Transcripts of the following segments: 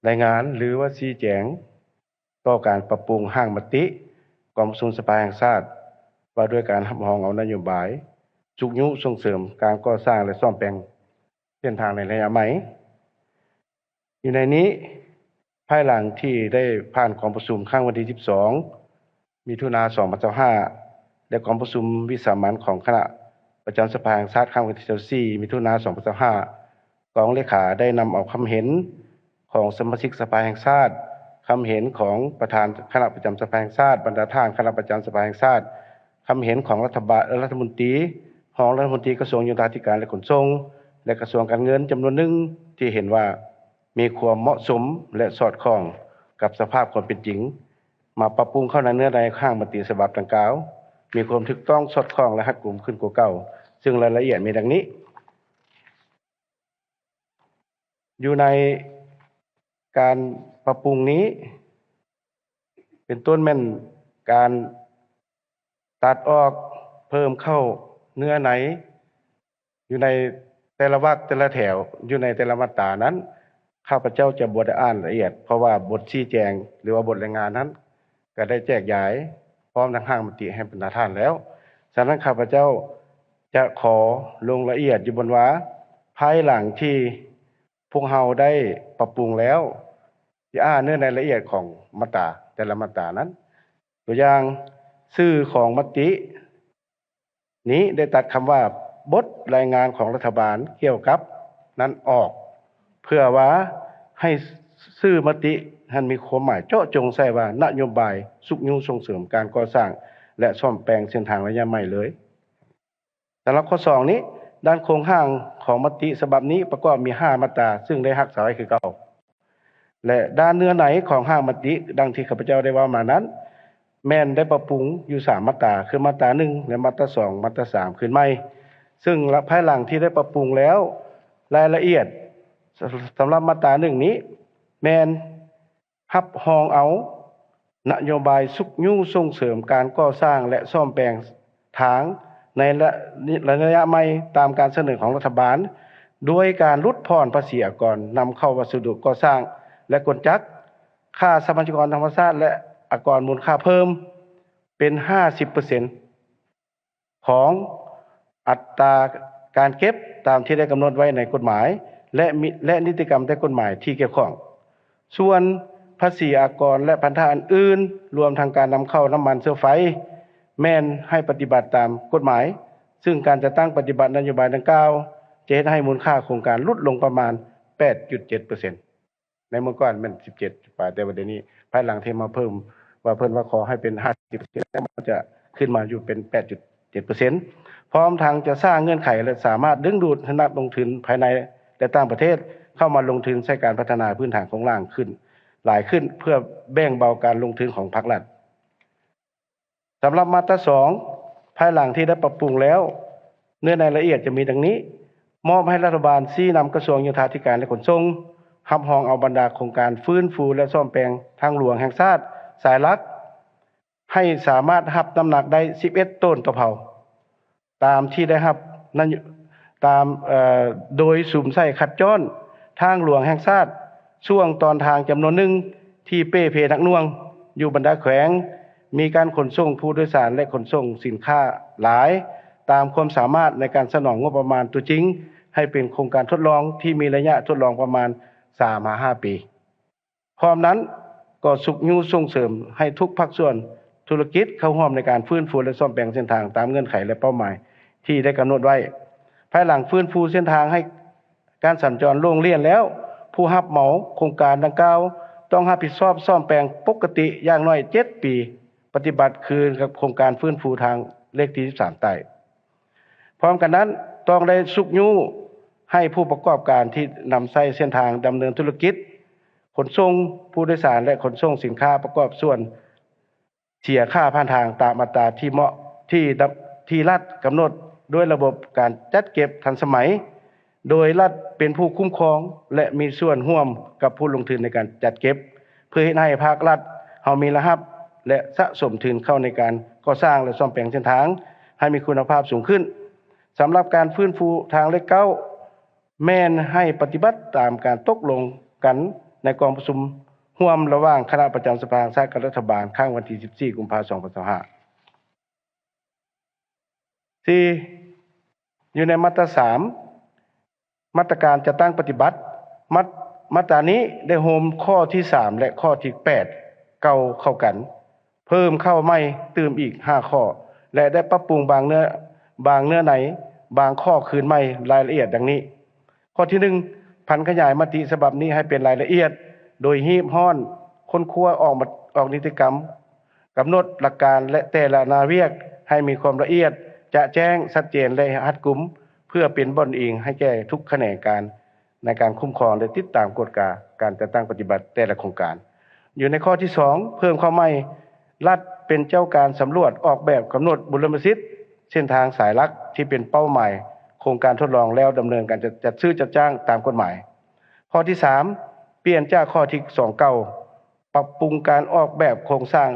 ລາຍງານ ຫຼືວ່າຊີ້ແຈງຕໍ່ການປັບປຸງຮ່າງມະຕິກອງປະຊຸມສະພາແຫ່ງຊາດ ວ່າດ້ວຍການຮັບຮອງເອົານະໂຍບາຍຊຸກຍູ້ສົ່ງເສີມການກໍ່ສ້າງ ແລະ ສ້ອມແປງເສັ້ນທາງໃນໄລຍະໃໝ່. ຢູ່ໃນນີ້, ພາຍຫຼັງທີ່ໄດ້ຜ່ານກອງປະຊຸມຄັ້ງວັນທີສິບສອງ ມິຖຸນາ ສອງພັນຊາວຫ້າ ແລະ ກອງປະຊຸມວິສາມັນຂອງຄະນະປະຈຳສະພາແຫ່ງຊາດ ຄັ້ງວັນທີຊາວສີ່ ມິຖຸນາ ສອງພັນຊາວຫ້າ ກອງເລຂາໄດ້ນຳເອົາຄຳເຫັນຂອງສະມາຊິກສະພາແຫ່ງຊາດ, ຄຳເຫັນຂອງປະທານຄະນະປະຈຳສະພາແຫ່ງຊາດ, ບັນດາທ່ານຄະນະປະຈຳສະພາແຫ່ງຊາດ, ຄຳເຫັນຂອງລັດຖະບານ, ລັດຖະມົນຕີ, ຮອງລັດຖະມົນຕີກະຊວງໂຍທາທິການ ແລະ ຂົນສົ່ງ ແລະ ກະຊວງການເງິນຈຳນວນໜຶ່ງ ທີ່ເຫັນວ່າມີຄວາມເໝາະສົມ ແລະ ສອດຄ່ອງກັບສະພາບຄວາມເປັນຈິງ ມາປັບປຸງເຂົ້າໃນເນື້ອໃນຮ່າງມະຕິສະບັບດັ່ງກ່າວ ມີຄວາມຖືກຕ້ອງສອດຄ່ອງ ແລະ ຮັດກຸມຂຶ້ນກວ່າເກົ່າ, ຊຶ່ງລາຍລະອຽດມີດັ່ງນີ້. ຢູ່ໃນການປັບປຸງນີ້ ເປັນຕົ້ນແມ່ນການຕັດອອກ, ເພີ່ມເຂົ້າເນື້ອໃນ ຢູ່ໃນແຕ່ລະວັກ ແຕ່ລະແຖວ ຢູ່ໃນແຕ່ລະມາດຕານັ້ນ ຂ້າພະເຈົ້າຈະບໍ່ໄດ້ອ່ານລະອຽດ, ເພາະວ່າບົດຊີ້ແຈງ ຫຼືວ່າບົດລາຍງານນັ້ນ ກໍໄດ້ແຈກຢາຍ ພ້ອມທັງຮ່າງມະຕິໃຫ້ບັນດາທ່ານແລ້ວ. ສະນັ້ນ ຂ້າພະເຈົ້າຈະຂໍລົງລະອຽດຢູ່ບ່ອນວ່າ ພາຍຫຼັງທີ່ພວກເຮົາໄດ້ປັບປຸງແລ້ວ ຈະອ່ານເນື້ອໃນລະອຽດຂອງມາດຕາ ແຕ່ລະມາດຕານັ້ນ. ຕົວຢ່າງ, ຊື່ຂອງມະຕິນີ້ໄດ້ຕັດຄຳວ່າ ບົດລາຍງານຂອງລັດຖະບານກ່ຽວກັບນັ້ນອອກ ເພື່ອວ່າໃຫ້ຊື່ມະຕິຫັ້ນມີຄວາມໝາຍເຈາະຈົງໃສ່ວ່າ ນະໂຍບາຍຊຸກຍູ້ສົ່ງເສີມການກໍ່ສ້າງ ແລະ ສ້ອມແປງເສັ້ນທາງໄລຍະໃໝ່ເລີຍ. ສຳລັບຂໍ້ສອງນີ້, ດ້ານໂຄງຮ່າງຂອງມະຕິສະບັບນີ້ປະກອບມີຫ້າມາດຕາ, ຊຶ່ງໄດ້ຮັກສາໄວ້ຄືເກົ່າ ແລະ ດ້ານເນື້ອໃນຂອງຮ່າງມະຕິ ດັ່ງທີ່ຂ້າພະເຈົ້າໄດ້ເວົ້າມານັ້ນ ແມ່ນໄດ້ປັບປຸງຢູ່ສາມມາດຕາ ຄືມາດຕາໜຶ່ງ ແລະ ມາດຕາສອງ ມາດຕາສາມ ຄືນໃໝ່, ຊຶ່ງພາຍຫຼັງທີ່ໄດ້ປັບປຸງແລ້ວ ລາຍລະອຽດສ- ສຳລັບມາດຕາໜຶ່ງນີ້ ແມ່ນ ຮັບຮອງເອົານະໂຍບາຍຊຸກຍູ້ສົ່ງເສີມການກໍ່ສ້າງ ແລະ ສ້ອມແປງທາງໃນລະ ລະຍະໃໝ່ຕາມການສະເໜີຂອງລັດຖະບານ, ດ້ວຍການຫຼຸດຜ່ອນພາສີອາກອນນຳເຂົ້າວັດສະດຸກໍ່ສ້າງ ແລະ ກົນຈັກ, ຄ່າຊັບພະຍາກອນທຳມະຊາດ ແລະ ອາກອນມູນຄ່າເພີ່ມເປັນຫ້າສິບເປີເຊັນ ຂອງອັດຕາການເກັບຕາມທີ່ໄດ້ກຳນົດໄວ້ໃນກົດໝາຍ ແລະ ມີ ແລະ ນິຕິກຳໃນກົດໝາຍທີ່ກ່ຽວຂ້ອງ. ສ່ວນພາສີອາກອນ ແລະ ພັນທະອັນອື່ນ, ລວມທັງການນຳເຂົ້ານ້ຳມັນເຊື້ອໄຟ, ແມ່ນໃຫ້ປະຕິບັດຕາມກົດໝາຍ, ຊຶ່ງການຈັດຕັ້ງປະຕິບັດນະໂຍບາຍດັ່ງກ່າວ ຈະເຮັດໃຫ້ມູນຄ່າໂຄງການຫຼຸດລົງປະມານແປດຈຸດເຈັດເປີເຊັນ. ໃນເມື່ອກ່ອນແມ່ນສິບເຈັດປາຍ, ແຕ່ວ່າດຽວນີ້ ພາຍຫຼັງທີ່ມາເພີ່ມວ່າ ເພິ່ນວ່າຂໍໃຫ້ເປັນຫ້າສິບເປີເຊັນ ແລ້ວມັນຈະຂຶ້ນມາຢູ່ເປັນແປດຈຸດເຈັດເປີເຊັນ ພ້ອມທັງຈະສ້າງເງື່ອນໄຂ ແລະ ສາມາດດຶງດູດໃຫ້ນັກລົງທຶນພາຍໃນ ແລະ ຕ່າງປະເທດ ເຂົ້າມາລົງທຶນໃສ່ການພັດທະນາພື້ນຖານໂຄງລ່າງຂຶ້ນ ຫຼາຍຂຶ້ນ ເພື່ອແບ່ງເບົາການລົງທຶນຂອງພາກລັດ. ສຳລັບມາດຕາສອງ ພາຍຫຼັງທີ່ໄດ້ປັບປຸງແລ້ວ ເນື້ອໃນລະອຽດຈະມີດັ່ງນີ້: ມອບໃຫ້ລັດຖະບານຊີ້ນຳກະຊວງໂຍທາທິການ ແລະ ຂົນສົ່ງ ຮັບຮອງເອົາບັນດາໂຄງການຟື້ນຟູ ແລະ ສ້ອມແປງທາງຫຼວງແຫ່ງຊາດສາຍຫຼັກ ໃຫ້ສາມາດຮັບນ້ຳໜັກໄດ້ສິບເອັດໂຕນຕໍ່ເພົາ. ຕາມທີ່ໄດ້ຮັບນະໂຍ ຕາມ ເອີ ໂດຍສຸມໃສ່ຄັດຈ້ອນທາງຫຼວງແຫ່ງຊາດ ຊ່ວງຕອນທາງຈຳນວນໜຶ່ງທີ່ເປ່ເພໜັກໜ່ວງ ຢູ່ບັນດາແຂວງ ມີການຂົນສົ່ງຜູ້ໂດຍສານ ແລະ ຂົນສົ່ງສິນຄ້າຫຼາຍ ຕາມຄວາມສາມາດໃນການສະໜອງງົບປະມານຕົວຈິງ ໃຫ້ເປັນໂຄງການທົດລອງທີ່ມີໄລຍະທົດລອງປະມານສາມຫາຫ້າປີ. ພ້ອມນັ້ນກໍຊຸກຍູ້ສົ່ງເສີມໃຫ້ທຸກພາກສ່ວນທຸລະກິດເຂົ້າຮ່ວມໃນການຟື້ນຟູ ແລະ ສ້ອມແປງເສັ້ນທາງຕາມເງື່ອນໄຂ ແລະ ເປົ້າໝາຍທີ່ໄດ້ກຳນົດໄວ້. ພາຍຫຼັງຟື້ນຟູເສັ້ນທາງໃຫ້ການສັນຈອນໂລ່ງລ່ຽນແລ້ວ, ຜູ້ຮັບເໝົາໂຄງການດັ່ງກ່າວຕ້ອງຮັບຜິດຊອບສ້ອມແປງປົກກະຕິຢ່າງໜ້ອຍເຈັດປີ ປະຕິບັດຄືນກັບໂຄງການຟື້ນຟູທາງເລກທີສິບສາມໃຕ້. ພ້ອມກັນນັ້ນ, ຕ້ອງໄດ້ຊຸກຍູ້ໃຫ້ຜູ້ປະກອບການທີ່ນຳໃຊ້ເສັ້ນທາງດຳເນີນທຸລະກິດຂົນສົ່ງຜູ້ໂດຍສານ ແລະ ຂົນສົ່ງສິນຄ້າປະກອບສ່ວນເສຍຄ່າຜ່ານທາງຕາມອັດຕາທີ່ເໝາະ ທີ່ ທີ່ລັດກຳນົດດ້ວຍລະບົບການຈັດເກັບທັນສະໄໝ, ໂດຍລັດເປັນຜູ້ຄຸ້ມຄອງ ແລະ ມີສ່ວນຮ່ວມກັບຜູ້ລົງທຶນໃນການຈັດເກັບ ເພື່ອເຮັດໃຫ້ພາກລັດເຮົາມີລາຍຮັບ ແລະ ສະສົມທຶນເຂົ້າໃນການກໍ່ສ້າງ ແລະ ສ້ອມແປງເສັ້ນທາງໃຫ້ມີຄຸນນະພາບສູງຂຶ້ນ. ສຳລັບການຟື້ນຟູທາງເລກເກົ້າ ແມ່ນໃຫ້ປະຕິບັດຕາມການຕົກລົງກັນ ໃນກອງປະຊຸມຮ່ວມລະຫວ່າງຄະນະປະຈຳສະພາແຫ່ງຊາດກັບລັດຖະບານ ຄັ້ງວັນທີສິບສີ່ ກຸມພາ ສອງພັນຊາວຫ້າ. ສີ່, ຢູ່ໃນມາດຕາສາມ ມາດຕະການຈັດຕັ້ງປະຕິບັດ ມາດ ມາດຕານີ້ໄດ້ໂຮມຂໍ້ທີສາມ ແລະ ຂໍ້ທີແປດເກົ່າເຂົ້າກັນ ເພີ່ມເຂົ້າໃໝ່ຕື່ມອີກຫ້າຂໍ້ ແລະ ໄດ້ປັບປຸງບາງເນື້ອ ບາງເນື້ອໃນ ບາງຂໍ້ຄືນໃໝ່ ລາຍລະອຽດດັ່ງນີ້. ຂໍ້ທີໜຶ່ງ ຜັນຂະຫຍາຍມະຕິສະບັບນີ້ໃຫ້ເປັນລາຍລະອຽດ ໂດຍຮີບຮ້ອນຄົ້ນຄວ້າອອກມາ ອອກນິຕິກຳ ກຳນົດຫຼັກການ ແລະ ແຕ່ລະໜ້າວຽກໃຫ້ມີຄວາມລະອຽດ ຈະແຈ້ງ, ຊັດເຈນ ແລະ ຮັດກຸມ ເພື່ອເປັນບ່ອນອີງໃຫ້ແກ່ທຸກຂະແໜງການ ໃນການຄຸ້ມຄອງ ແລະ ຕິດຕາມກວດກາການຈັດຕັ້ງປະຕິບັດແຕ່ລະໂຄງການ. ຢູ່ໃນຂໍ້ທີສອງ ເພີ່ມເຂົ້າໃໝ່ ລັດເປັນເຈົ້າການສຳຫຼວດ, ອອກແບບ, ກຳນົດບຸນລະມະສິດເສັ້ນທາງສາຍຫຼັກທີ່ເປັນເປົ້າໝາຍໂຄງການທົດລອງ ແລ້ວດຳເນີນການຈັດ ຈັດຊື້ຈັດຈ້າງຕາມກົດໝາຍ. ຂໍ້ທີສາມ ປ່ຽນຈາກຂໍ້ທີສອງເກົ່າ ປັບປຸງການອອກແບບໂຄງສ້າງ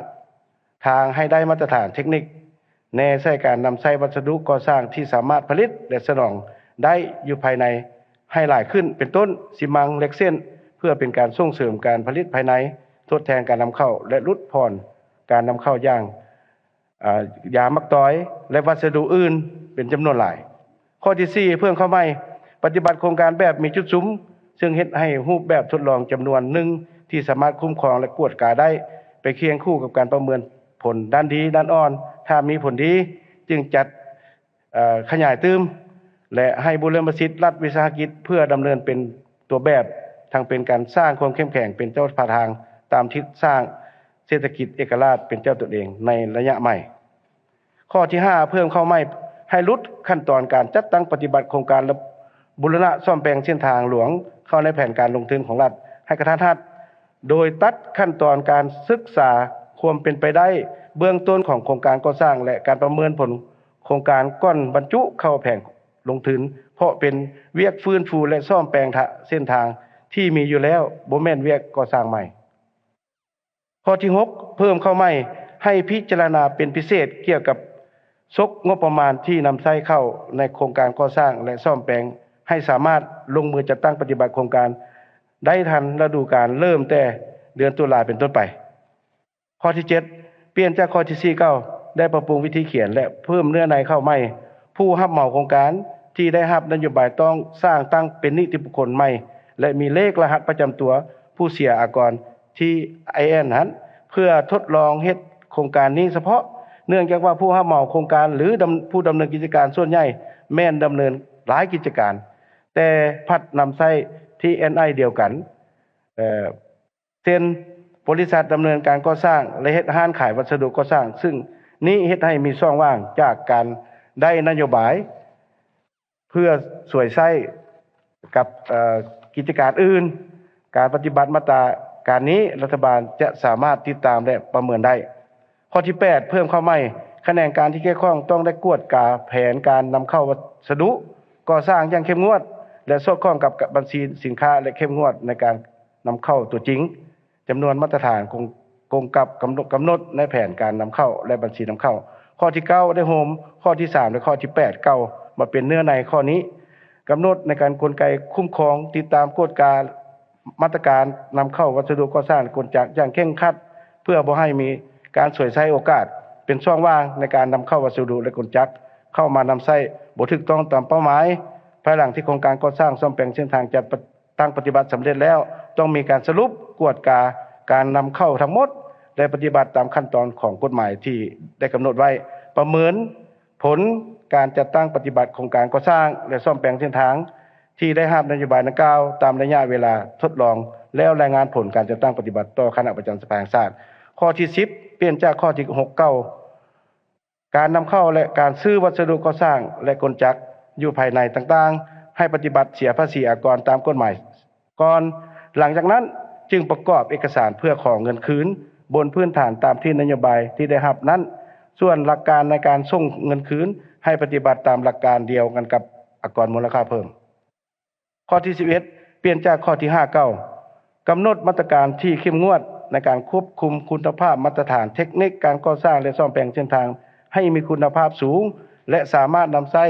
ທາງໃຫ້ໄດ້ມາດຕະຖານເທັກນິກ ແນໃສ່ການນຳໃຊ້ວັດສະດຸກໍ່ສ້າງທີ່ສາມາດຜະລິດ ແລະ ສະໜອງໄດ້ຢູ່ພາຍໃນໃຫ້ຫຼາຍຂຶ້ນ ເປັນຕົ້ນ ຊີມັງ, ເຫຼັກເສັ້ນ ເພື່ອເປັນການສົ່ງເສີມການຜະລິດພາຍໃນ, ທົດແທນການນຳເຂົ້າ ແລະ ຫຼຸດຜ່ອນການນຳເຂົ້າຢ່າງ ອາ ຢາໝາກຕອຍ ແລະ ວັດສະດຸອື່ນເປັນຈຳນວນຫຼາຍ. ຂໍ້ທີສີ່ ເພີ່ມເຂົ້າໃໝ່ ປະຕິບັດໂຄງການແບບມີຈຸດສຸມ ເຊິ່ງເຮັດໃຫ້ຮູບແບບທົດລອງຈຳນວນໜຶ່ງທີ່ສາມາດຄຸ້ມຄອງ ແລະ ກວດກາໄດ້ ໄປຄຽງຄູ່ກັບການປະເມີນຜົນດ້ານດີ, ດ້ານອ່ອນ, ຖ້າມີຜົນດີ ຈຶ່ງຈັດ ເອີ ຂະຫຍາຍຕື່ມ ແລະ ໃຫ້ບຸນລະມະສິດລັດວິສາຫະກິດເພື່ອດຳເນີນເປັນຕົວແບບ ທັງເປັນການສ້າງຄວາມເຂັ້ມແຂງເປັນເຈົ້າພາທາງ ຕາມທິດສ້າງເສດຖະກິດເອກະລາດເປັນເຈົ້າຕົນເອງໃນໄລຍະໃໝ່. ຂໍ້ທີຫ້າ ເພີ່ມເຂົ້າໃໝ່ ໃຫ້ຫຼຸດຂັ້ນຕອນການຈັດຕັ້ງປະຕິບັດໂຄງການ ແລະ ບູລະນະສ້ອມແປງເສັ້ນທາງຫຼວງເຂົ້າໃນແຜນການລົງທຶນຂອງລັດໃຫ້ກະທັນຫັດ ໂດຍຕັດຂັ້ນຕອນການສຶກສາຄວາມເປັນໄປໄດ້ເບື້ອງຕົ້ນຂອງໂຄງການກໍ່ສ້າງ ແລະ ການປະເມີນຜົນໂຄງການກ່ອນບັນຈຸເຂົ້າແຜນລົງທຶນ ເພາະເປັນວຽກຟື້ນຟູ ແລະ ສ້ອມແປງທະ ເສັ້ນທາງທີ່ມີຢູ່ແລ້ວ, ບໍ່ແມ່ນວຽກກໍ່ສ້າງໃໝ່. ຂໍ້ທີຫົກ ເພີ່ມເຂົ້າໃໝ່ ໃຫ້ພິຈາລະນາເປັນພິເສດກ່ຽວກັບສົກງົບປະມານທີ່ນຳໃຊ້ເຂົ້າໃນໂຄງການກໍ່ສ້າງ ແລະ ສ້ອມແປງ ໃຫ້ສາມາດລົງມືຈັດຕັ້ງປະຕິບັດໂຄງການໄດ້ທັນລະດູການເລີ່ມແຕ່ເດືອນຕຸລາເປັນຕົ້ນໄປ. ຂໍ້ທີເຈັດ ປ່ຽນຈາກຂໍ້ທີສີ່ເກົ່າ ໄດ້ປັບປຸງວິທີຂຽນ ແລະ ເພີ່ມເນື້ອໃນເຂົ້າໃໝ່ ຜູ້ຮັບເໝົາໂຄງການທີ່ໄດ້ຮັບນະໂຍບາຍຕ້ອງສ້າງຕັ້ງເປັນນິຕິບຸກຄົນໃໝ່ ແລະ ມີເລກລະຫັດປະຈຳຕົວຜູ້ເສຍອາກອນ ທີ ໄອ ເອັນ ຫັ້ນ ເພື່ອທົດລອງເຮັດໂຄງການນີ້ສະເພາະ ເນື່ອງຈາກວ່າຜູ້ຮັບເໝົາໂຄງການ ຫຼື ດຳ ຜູ້ດຳເນີນກິດຈະການສ່ວນໃຫຍ່ແມ່ນດຳເນີນຫຼາຍກິດຈະການ ແຕ່ພັດນຳໃຊ້ ທີ ເອັນ ໄອ ດຽວກັນ ເອີ ເຊັ່ນ ບໍລິສັດດຳເນີນການກໍ່ສ້າງ ແລະ ເຮັດຮ້ານຂາຍວັດສະດຸກໍ່ສ້າງ ຊຶ່ງນີ້ເຮັດໃຫ້ມີຊ່ອງວ່າງຈາກການໄດ້ນະໂຍບາຍ ເພື່ອສວຍໃຊ້ກັບ ເອີ ກິດຈະການອື່ນ. ການປະຕິບັດມາດຕາການນີ້ ລັດຖະບານຈະສາມາດຕິດຕາມ ແລະ ປະເມີນໄດ້. ຂໍ້ທີແປດ ເພີ່ມເຂົ້າໃໝ່ ຂະແໜງການທີ່ກ່ຽວຂ້ອງຕ້ອງໄດ້ກວດກາແຜນການນຳເຂົ້າວັດສະດຸກໍ່ສ້າງຢ່າງເຂັ້ມງວດ ແລະ ສອດຄ່ອງກັບບັນຊີສິນຄ້າ ແລະ ເຂັ້ມງວດໃນການນຳເຂົ້າຕົວຈິງ. ຈຳນວນມາດຕະຖານກົງ ກົງກັບກຳນົດ ກຳນົດໃນແຜນການນຳເຂົ້າ ແລະ ບັນຊີນຳເຂົ້າ. ຂໍ້ທີເກົ້າ ໄດ້ໂຮມຂໍ້ທີສາມ ແລະ ຂໍ້ທີແປດເກົ່າມາເປັນເນື້ອໃນຂໍ້ນີ້, ກຳນົດໃນການກົນໄກຄຸ້ມຄອງ, ຕິດຕາມກວດກາມາດຕະການນຳເຂົ້າວັດສະດຸກໍ່ສ້າງ ແລະ ກົນຈັກຢ່າງເຄັ່ງຄັດ ເພື່ອບໍ່ໃຫ້ມີການສວຍໃຊ້ໂອກາດເປັນຊ່ອງວ່າງໃນການນຳເຂົ້າວັດສະດຸ ແລະ ກົນຈັກເຂົ້າມານຳໃຊ້ບໍ່ຖືກຕ້ອງຕາມເປົ້າໝາຍ. ພາຍຫຼັງທີ່ໂຄງການກໍ່ສ້າງສ້ອມແປງເສັ້ນທາງຈັດ ຕັ້ງປະຕິບັດສຳເລັດແລ້ວ ຕ້ອງມີການສະຫຼຸບກວດກາການນຳເຂົ້າທັງໝົດ ແລະ ປະຕິບັດຕາມຂັ້ນຕອນຂອງກົດໝາຍທີ່ໄດ້ກຳນົດໄວ້, ປະເມີນຜົນການຈັດຕັ້ງປະຕິບັດໂຄງການກໍ່ສ້າງ ແລະ ສ້ອມແປງເສັ້ນທາງທີ່ໄດ້ຮັບນະໂຍບາຍດັ່ງກ່າວ ຕາມໄລຍະເວລາທົດລອງ ແລ້ວລາຍງານຜົນການຈັດຕັ້ງປະຕິບັດຕໍ່ຄະນະປະຈຳສະພາແຫ່ງຊາດ. ຂໍ້ທີສິບ ປ່ຽນຈາກຂໍ້ທີຫົກເກົ່າ ການນຳເຂົ້າ ແລະ ການຊື້ວັດສະດຸກໍ່ສ້າງ ແລະ ກົນຈັກຢູ່ພາຍໃນຕ່າງໆ ໃຫ້ປະຕິບັດເສຍພາສີອາກອນຕາມກົດໝາຍກ່ອນ, ຫຼັງຈາກນັ້ນຈຶ່ງປະກອບເອກະສານເພື່ອຂໍເງິນຄືນ ບົນພື້ນຖານຕາມທີ່ນະໂຍບາຍທີ່ໄດ້ຮັບນັ້ນ. ສ່ວນຫຼັກການໃນການສົ່ງເງິນຄືນ ໃຫ້ປະຕິບັດຕາມຫຼັກການດຽວກັນກັບອາກອນມູນລະຄ່າເພີ່ມ. ຂໍ້ທີສິບເອັດ ປ່ຽນຈາກຂໍ້ທີຫ້າເກົ່າ ກຳນົດມາດຕະການທີ່ເຂັ້ມງວດໃນການຄວບຄຸມຄຸນນະພາບມາດຕະຖານເທັກນິກການກໍ່ສ້າງ ແລະ ສ້ອມແປງເສັ້ນທາງໃຫ້ມີຄຸນນະພາບສູງ ແລະ ສາມາດນຳໃຊ້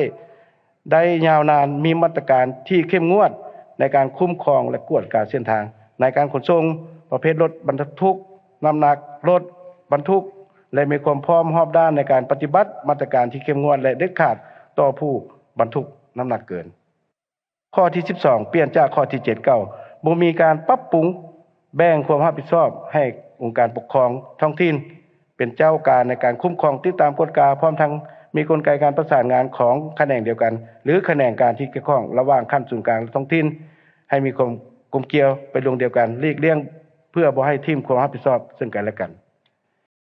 ໄດ້ຍາວນານ, ມີມາດຕະການທີ່ເຂັ້ມງວດໃນການຄຸ້ມຄອງ ແລະ ກວດກາເສັ້ນທາງ ໃນການຂົນສົ່ງ, ປະເພດລົດບັນທຸກ, ນ້ຳໜັກລົດບັນທຸກ ແລະ ມີຄວາມພ້ອມຮອບດ້ານໃນການປະຕິບັດມາດຕະການທີ່ເຂັ້ມງວດ ແລະ ເດັດຂາດຕໍ່ຜູ້ບັນທຸກນ້ຳໜັກເກີນ. ຂໍ້ທີສິບສອງ ປ່ຽນຈາກຂໍ້ທີເຈັດ ເກົ້າ ບໍ່ມີການປັບປຸງແບ່ງຄວາມຮັບຜິດຊອບໃຫ້ອົງການປົກຄອງທ້ອງຖິ່ນ ເປັນເຈົ້າການໃນການຄຸ້ມຄອງ, ຕິດຕາມ, ກວດກາ, ພ້ອມທັງມີກົນໄກການປະສານງານຂອງຂະແໜງດຽວກັນ ຫຼື ຂະແໜງການທີ່ກ່ຽວຂ້ອງລະຫວ່າງຂັ້ນສູນກາງ ແລະ ທ້ອງຖິ່ນ ໃຫ້ມີຄວາມກົມກ່ຽວໄປລົງດຽວກັນ, ຫຼີກລ່ຽງເພື່ອບໍ່ໃຫ້ຖິ້ມຄວາມຮັບຜິດຊອບເຊິ່ງກັນແລະກັນ.